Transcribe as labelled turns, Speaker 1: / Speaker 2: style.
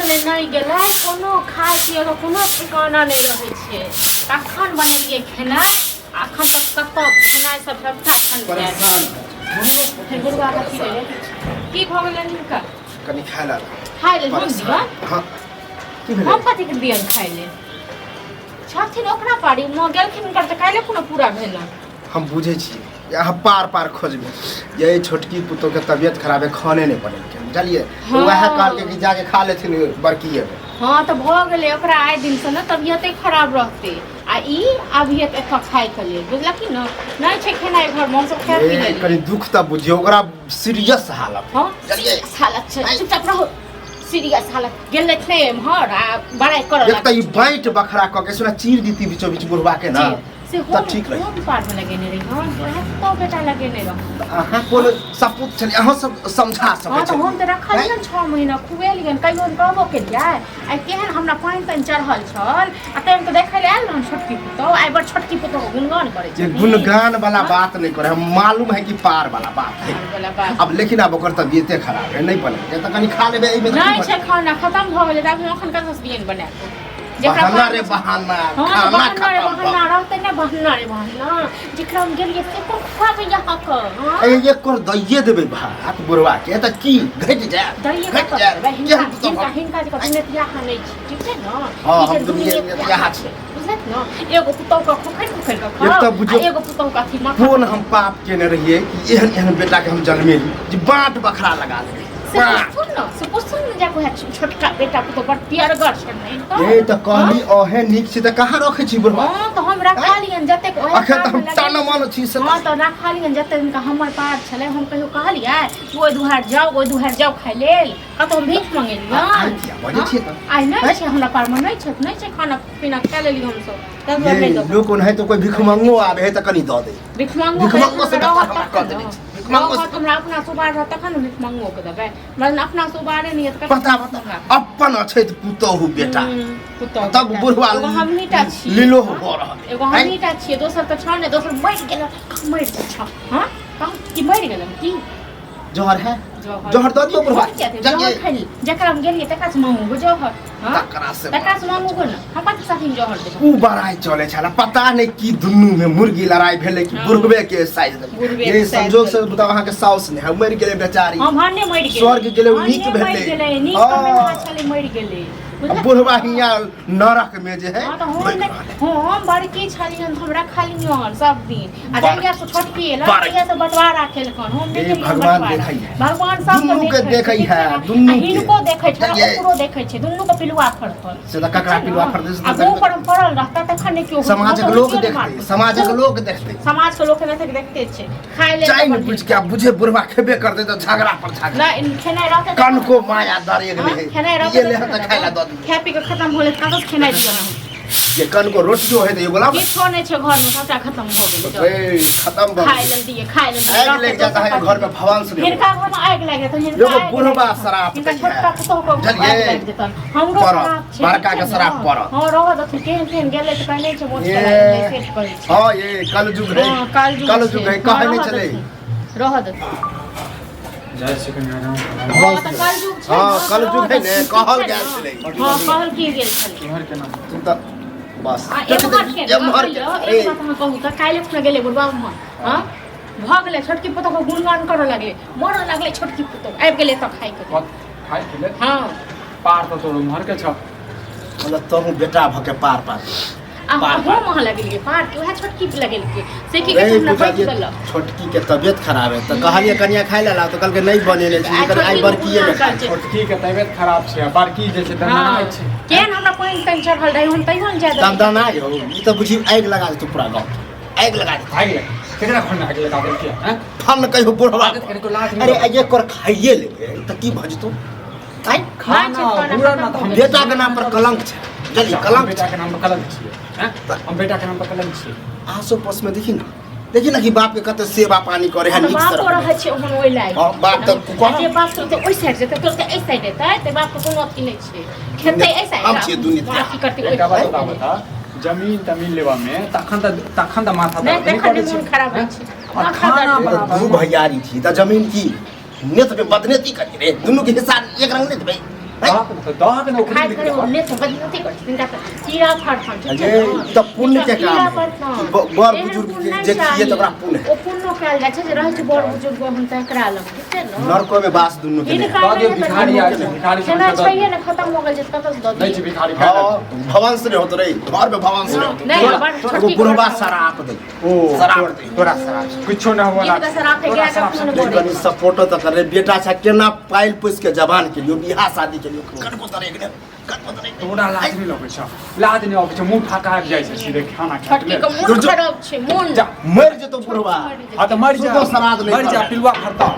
Speaker 1: गेलै नहि गेलै, कोनो खाय पियके कोनो ठिकाना नहि रहै छै। तखन बनेलियै खेनाइ, अखन तक कतऽ खेनाइ सब सबटा ठंड गेल।
Speaker 2: परेशान
Speaker 1: फेर बुढ़वा कथी भेलै? की भऽ गेलै हिनका?
Speaker 2: कनि खाय ला।
Speaker 1: खाय लेल हम दिअ?
Speaker 2: हाँ, की भेलै?
Speaker 1: हम कथी के दियन खाय लेल? छथिन ओकरा पारी माँ गेलखिन हुनकर तऽ काल्हि कोनो पूरा भेल।
Speaker 2: हम बुझै छी जे अहाँ पार पार खोजबै ये छोटकी पुतोहके तबियत खराब है, खाने नहि बनेलकै, बुझलियै?
Speaker 1: हाँ।
Speaker 2: वएह कहलकै कि जाके खा लेथिन बड़कीए मे।
Speaker 1: हाँ तऽ भऽ गेलै, ओकरा आइ दिनसँ ने तबियते खराब रहतै आ ई अभिये तऽ एतऽ खायके लेल बुझलखिन ने, नहि छै खेनाइ घरमे, हमसब खाय पी
Speaker 2: ए,
Speaker 1: लेलियै।
Speaker 2: कनि दुख तऽ बुझियौ, ओकरा सीरियस हालत है।
Speaker 1: हाँ,
Speaker 2: बुझलियै?
Speaker 1: सीरियस हालत छै, चुपचाप रहू। सीरियस हालत गेल नहि एम्हर आ बड़ाइ करऽ
Speaker 2: एक तऽ ई बाँटि बखरा कऽ के सुना चीर दीती बीचो बीच बुढ़वा के ना
Speaker 1: से
Speaker 2: तऽ ठीक रही।
Speaker 1: हम पार में लगेने रही, हम वएह तो बेटा लगेने रह।
Speaker 2: अहाँ कोन सपूत छलियै, अहाँ सब समझा सकै
Speaker 1: हाँ तऽ हम तऽ
Speaker 2: छलियै।
Speaker 1: रखलियनि 6 महीना, खुएलियनि, कहियो हम कहबो केलियै? आइ केहन हमरा पानि तानि चढ़ल छल आ ताहिमे तऽ देखै लए आयल रहन छोटकी पुतहु, आइ बड़ छोटकी पुतहु गुणगान करै
Speaker 2: जे
Speaker 1: छथिन।
Speaker 2: गुणगान वाला बात नहीं करे, हम मालूम है कि पार वाला बात है।
Speaker 1: पार वाला बात।
Speaker 2: अब लेकिन अब ओकर तबियते खराब है, नहीं बने तऽ कनि खा लेबै एहिमे तऽ की
Speaker 1: नहि छै
Speaker 2: बने?
Speaker 1: खाना खतम भऽ गेलै तऽ आब हम एखन कतऽसँ दियनि बना कऽ? जेकरा
Speaker 2: बहाना
Speaker 1: पास
Speaker 2: रे बहाना।
Speaker 1: हाँ तऽ
Speaker 2: खाना
Speaker 1: बहाना रे
Speaker 2: खत्म
Speaker 1: बहाना रहतै ने, बहाना रे बहाना। जेकरा हम गेलियै से कोन खुआबै अहाँके? हाँ?
Speaker 2: ए, एक कर दैये देबै भात बुढ़वा के तऽ की घटि जायत?
Speaker 1: दैये
Speaker 2: घटि
Speaker 1: कतऽ
Speaker 2: जायत
Speaker 1: देबै हिनका?
Speaker 2: केहन पुतहु
Speaker 1: हिनका हिनका जकाँ दुनिया नहि छै, ठीक छै ने?
Speaker 2: हाँ,
Speaker 1: ई जे
Speaker 2: हम दुनिया
Speaker 1: दुनिया
Speaker 2: यहाँ छै।
Speaker 1: बुझलक ने, एगो पुतहु के खोखरि खोखरि के
Speaker 2: एक तऽ
Speaker 1: खाउ
Speaker 2: बुझियौ-
Speaker 1: आ एगो पुतहु के अथी माथा।
Speaker 2: कोन हम पाप केने रहियै कि एहन एहन बेटा के हम जन्मेली जे बाँट बखरा लगा देबै?
Speaker 1: से
Speaker 2: बाँट।
Speaker 1: पुछथुन ने, से पुछथुन ने जाके, वएह छोटका बेटा पुतहु बड़ पियरगर छै ने तो।
Speaker 2: ए तऽ कहली अहे नीक छी तऽ कहाँ रखै छी बुढ़वा?
Speaker 1: हाँ तऽ हम रखलियनि जतेक ओएह
Speaker 2: अखन तऽ हम
Speaker 1: पारमे लगेने।
Speaker 2: तन मन छी से।
Speaker 1: हाँ तऽ रखलियनि जतेक हुनका हमर पार छलै। हम कहियो कहलियै कि ओहि दुहार जाउ, ओहि दुहार जाउ खाय लेल? कतौ हम भीख
Speaker 2: आइ
Speaker 1: मंगेलियनि?
Speaker 2: किया बजै छियै तऽ?
Speaker 1: आइ नहि
Speaker 2: आँय?
Speaker 1: छै हमरा पारमे, नहि छै, नहि छै। खाना पीना खा लेलियै हमसब, तब
Speaker 2: ये
Speaker 1: नहि देबै।
Speaker 2: लोक ओनाहितो कोइ भिखमंगो आबे है तऽ कनि दऽ दे।
Speaker 1: भिखमंगो
Speaker 2: भिखमंगो से
Speaker 1: रहत
Speaker 2: बेकार हमरा
Speaker 1: तखन
Speaker 2: कऽ देने
Speaker 1: ने।
Speaker 2: छै। भिखमंगो से
Speaker 1: रहत हमरा अपना सुबार रहत तखन ने भिखमंगो के देबै। हमरा अपना सुबारे नहि यऽ तऽ
Speaker 2: पता बता अपन अछैत पुतोहु बेटा
Speaker 1: पुतहु
Speaker 2: तब
Speaker 1: बेटा।
Speaker 2: बुढ़वा
Speaker 1: एगो हमही टा छियै।
Speaker 2: लीलो भऽ रहल है।
Speaker 1: एगो हमही टा छियै, दोसर तऽ छौ ने। दोसर मरि गेल, मरि गेल छौ। हँ कहू कि मरि गेलन की?
Speaker 2: जहर है,
Speaker 1: जहर।
Speaker 2: जहर दऽ दियौ बुढ़वा।
Speaker 1: हम किया देब जहर?
Speaker 2: जाइए।
Speaker 1: खाइ लेल जकरा हम गेलियै तकरा से मांगू गो जहर? हँ
Speaker 2: तकरा से
Speaker 1: तकरा से मांगू गो ने, हम कथी साथी जहर देबै?
Speaker 2: उ बड़ाई चले छला, पता नहीं की दुनू में मुर्गी लड़ाई भेलै कि
Speaker 1: हाँ।
Speaker 2: बुढ़बे के साइज देलकै।
Speaker 1: बुढ़बे
Speaker 2: ये
Speaker 1: के साइज
Speaker 2: संजोग से
Speaker 1: देलकै।
Speaker 2: बताओ, अहाँके साउस ने है, मरि गेलै बेचारी।
Speaker 1: हम हने मरि गेलै।
Speaker 2: स्वर्ग गेलै, ओ नीक
Speaker 1: हने मरि
Speaker 2: भेलै।
Speaker 1: गेलै, नीक
Speaker 2: हाँ।
Speaker 1: कमेलहा छलै, मरि गेलै।
Speaker 2: आ बुढ़वा हियाँ नरक में जे है
Speaker 1: हाँ तऽ हम
Speaker 2: भोगि
Speaker 1: नहि
Speaker 2: रहल है।
Speaker 1: हम बड़की छलियन तऽ हम रखलियन सब दिन आ जहिया से छोटकी एलन
Speaker 2: बड़-
Speaker 1: तहिया से बंटवारा केलकन। हम नहि
Speaker 2: हे
Speaker 1: केलियन
Speaker 2: भगवान
Speaker 1: बंटवारा।
Speaker 2: देखै है।
Speaker 1: भगवान सब
Speaker 2: दुनू के देखै
Speaker 1: ठीक
Speaker 2: है,
Speaker 1: छै ने?
Speaker 2: दुनू
Speaker 1: आ
Speaker 2: के।
Speaker 1: हिनको देखै छै,
Speaker 2: देखियै।
Speaker 1: ओकरो देखै छै, दुनू के पिलुआ फड़तल।
Speaker 2: से तऽ ककरा
Speaker 1: ठीक छै
Speaker 2: पिलुआ
Speaker 1: ने?
Speaker 2: फड़तै से
Speaker 1: आ
Speaker 2: तऽ
Speaker 1: मुँह पर पड़ल रहता तखन ने केओ
Speaker 2: समाजक
Speaker 1: हम तऽ
Speaker 2: लोक
Speaker 1: हुनके
Speaker 2: देखतै,
Speaker 1: मारतै।
Speaker 2: समाजक लोक देखतै।
Speaker 1: समाज के लोक एनाहिते देखते छै खाय लेल।
Speaker 2: जानि बुझि के आब बुझे बुढ़वा खेबे करतै तऽ झगड़ा पर झगड़ा।
Speaker 1: नहि खेनाइ रहतै तऽ-
Speaker 2: कनको माया दरेग
Speaker 1: हाँ,
Speaker 2: नहि है।
Speaker 1: खेनाइ रहतै
Speaker 2: ये ले तऽ खाय ला दऽ दियौ।
Speaker 1: खाय पी के खतम होले कतऽ से खेनाइ दिअ?
Speaker 2: जे कनको रोटियो है तऽ एगो लाउ ने।
Speaker 1: किछो नहि छै घरमे, सबटा खतम भऽ गेलै। चल।
Speaker 2: ए, खतम भऽ
Speaker 1: खाय
Speaker 2: गेलै।
Speaker 1: लेल दिए, खाय लेल दिए।
Speaker 2: आगि लागि जाता है घर में, भगवान सुने।
Speaker 1: हिनका घरमे आगि लागि जेतन हिनका
Speaker 2: एगो
Speaker 1: आगि
Speaker 2: बुढ़बा
Speaker 1: लागि जेतन।
Speaker 2: श्राप
Speaker 1: हिनका
Speaker 2: दै
Speaker 1: छोटका
Speaker 2: है।
Speaker 1: पुतोह के
Speaker 2: बुझलियै?
Speaker 1: आगि लागि जेतन। हमरो
Speaker 2: पड़त,
Speaker 1: श्राप छै,
Speaker 2: बड़का
Speaker 1: ठीक
Speaker 2: के
Speaker 1: छै
Speaker 2: श्राप
Speaker 1: ने?
Speaker 2: पड़त।
Speaker 1: हँ रहऽ दथिन, केहन केहन गेलै तऽ कहने छै मोच
Speaker 2: ये।
Speaker 1: के सेट करै छै।
Speaker 2: हाँ ये कलयुग है।
Speaker 1: हँ कलयुग
Speaker 2: कलयुग है।
Speaker 1: छै।
Speaker 2: कहै
Speaker 1: हँ,
Speaker 2: नहि
Speaker 1: रहऽ
Speaker 2: छलै।
Speaker 1: दथिन, रहऽ दथिन।
Speaker 3: जय श्री कन्यादान।
Speaker 1: हँ तऽ कलयुग छै
Speaker 2: हँ,
Speaker 1: ने,
Speaker 2: कलयुग है ने,
Speaker 1: रहऽ दथिन,
Speaker 2: कहल
Speaker 1: ठीक छै
Speaker 2: गेल
Speaker 1: ने?
Speaker 2: छलै।
Speaker 1: हँ कहल की गेल छलै?
Speaker 3: इम्हर केना?
Speaker 2: तू तऽ बस
Speaker 1: आ एम्हर के
Speaker 2: एम्हर के
Speaker 1: कहियौ, एक बात अहाँ कहू तऽ, काल्हि खुना गेलै बुढ़बा उम्हर, हँ भऽ गेलै, छोटकी पुतोह के गुणगान करऽ लगलै, मरऽ लगलै। छोटकी पुतोह आबि गेलै तऽ खाइके लेल।
Speaker 3: खाइ के लेल?
Speaker 1: हँ।
Speaker 3: पार तऽ तोर उम्हर के छ।
Speaker 2: मतलब तहूँ बेटा भऽ के पार पार
Speaker 1: आ
Speaker 2: पार
Speaker 1: हम अहाँ लगेलियै पार के, उएह छोटकी लगेलकै से की कहै छै, हमरा बचि गेलक।
Speaker 2: छोटकी के तबियत खराब है तऽ कहलियै कनिया खाय ला लाओ, तऽ कहलकै नहि बनेने छी,
Speaker 1: आ
Speaker 2: लेकिन आइ
Speaker 1: छोटकी
Speaker 2: बड़कीए मे
Speaker 1: गुणगान
Speaker 2: खाइ।
Speaker 1: करै छै।
Speaker 3: छोटकी के तबियत खराब छै आ बड़की जे छै
Speaker 1: हँ
Speaker 3: दनाइ छै।
Speaker 1: केहन हमरा पानि तानि चढ़ल रहै, हम तैयो ने जाय देलियै।
Speaker 2: दनदना यौ, ई तऽ बुझी आगि लगा देतौ, पूरा गाँव आगि लगा देतौ।
Speaker 3: आगि लगा केकरा घर में आगि लगा देलकै हैं?
Speaker 2: फन कहियो बुढ़वा।
Speaker 3: आदत कनिको लाज नहि
Speaker 2: अरे
Speaker 3: लगै।
Speaker 2: आइ एक कर खाइए लेबै तऽ की भऽ जेतौ? आइ
Speaker 3: खाना
Speaker 1: नहि छै, खाना
Speaker 3: बुरा ना
Speaker 1: खतम
Speaker 3: तऽ हम
Speaker 1: भऽ
Speaker 2: बेटा के नाम पर कलंक छै, जल्दी
Speaker 3: अच्छा, हम
Speaker 2: कलंक
Speaker 3: बेटा
Speaker 2: छै।
Speaker 3: के नाम पर कलंक छियै हैं? हम बेटा के नाम पर कलंक छियै?
Speaker 2: आसो पड़ोस में देखी ना, देखी ना कि बाप के कते सेवा पानी करे है।
Speaker 1: तऽ
Speaker 2: नीक से
Speaker 1: बापो
Speaker 2: रखने।
Speaker 1: रहै छै ओहन ओहि लायक।
Speaker 2: हँ, बाप तऽ
Speaker 1: आ जे बाप तुरते ओहि साइड जेतै, तुरते एहि साइड एतै, तऽ बापके कोनो अथी नहि छै, खेतै एहि साइड।
Speaker 2: हम छियै दुनिया।
Speaker 1: अथी करतै ओहि
Speaker 3: एकटा बात
Speaker 1: साइड।
Speaker 3: बता, बता, जमीन तमीन लेबा में तखन तऽ माथा
Speaker 1: नहि
Speaker 3: दर्द नहि
Speaker 1: तखन
Speaker 3: करै
Speaker 1: मोन
Speaker 3: छै
Speaker 1: खराब होइ
Speaker 3: हैं?
Speaker 1: छै।
Speaker 3: आ
Speaker 1: माथा
Speaker 3: खाना
Speaker 1: दर्द।
Speaker 2: ये तऽ
Speaker 3: बनाबऽ
Speaker 2: दू भैयारी छी तऽ जमीन की नेत पे बदनेती करी रे? दुनू के हिस्सा एक रंग नहि देबै?
Speaker 3: दहक नौकरी
Speaker 1: खाइत
Speaker 3: लिख
Speaker 1: करै
Speaker 3: दहक।
Speaker 1: ओ नेत बदमाशी करै छै तिनका तऽ कीड़ा फड़फड़ छै
Speaker 2: ये तऽ पुण्य के
Speaker 1: कीड़ा
Speaker 2: काम है।
Speaker 1: फड़फड़।
Speaker 2: बड़
Speaker 1: एहन
Speaker 2: बुजुर्ग
Speaker 1: पुण्य
Speaker 2: के
Speaker 1: नहि
Speaker 2: जे खिए
Speaker 1: चाही।
Speaker 2: तऽ ओकरा पुण्य है।
Speaker 1: ओ पुण्य कयल जाइ छै जे रहै छै बड़ बुजुर्ग हम तऽ एकरा लग ठीक छै ने
Speaker 2: नरको में बास दुनू के नहीं।
Speaker 1: हिनका
Speaker 3: दऽ दियौ,
Speaker 1: नहि
Speaker 3: भिखारी आयल छै, भिखारी
Speaker 1: खेनाइ
Speaker 3: समझ कऽ दऽ
Speaker 1: छैहे ने खतम हो गेल छै कतऽ से दऽ
Speaker 3: नहि छै
Speaker 1: दियै
Speaker 3: भिखारी खाय
Speaker 2: हाँ, भवन से नहीं होत रे घर में भवन से नहीं होत।
Speaker 1: नहि,
Speaker 2: तोरा-
Speaker 1: बड़
Speaker 2: एगो
Speaker 1: छोटकी
Speaker 2: बुढ़वा
Speaker 1: घर।
Speaker 2: शराप दे
Speaker 3: ओ
Speaker 2: शराब दे
Speaker 3: तोरा शराब किछो न हुआ
Speaker 1: गीत के शराब है,
Speaker 3: तोरा
Speaker 1: गाय के
Speaker 3: शराब
Speaker 1: खून
Speaker 3: सब
Speaker 1: बोले।
Speaker 2: कनी सपोर्टो तऽ करे बेटा छै केना पाइल पोसि के जवान के लियो बियाह शादी के लियो कनको तरह एक कनको तरह
Speaker 3: तोरा लाज नहि लगै छौ लाज नहि अबै छौ मुँह फाका आबि जाइ छै सीधे खाना खाय
Speaker 1: छोटकी के मोन
Speaker 2: दुर जो।
Speaker 1: खराब छै मोन
Speaker 3: जा।
Speaker 2: मरि जेतौ बुढ़वा
Speaker 3: हाँ तऽ मरि जा
Speaker 2: सुतो श्राद्ध नहि
Speaker 3: मरि जा
Speaker 2: करबै।
Speaker 3: पिलुआ फरता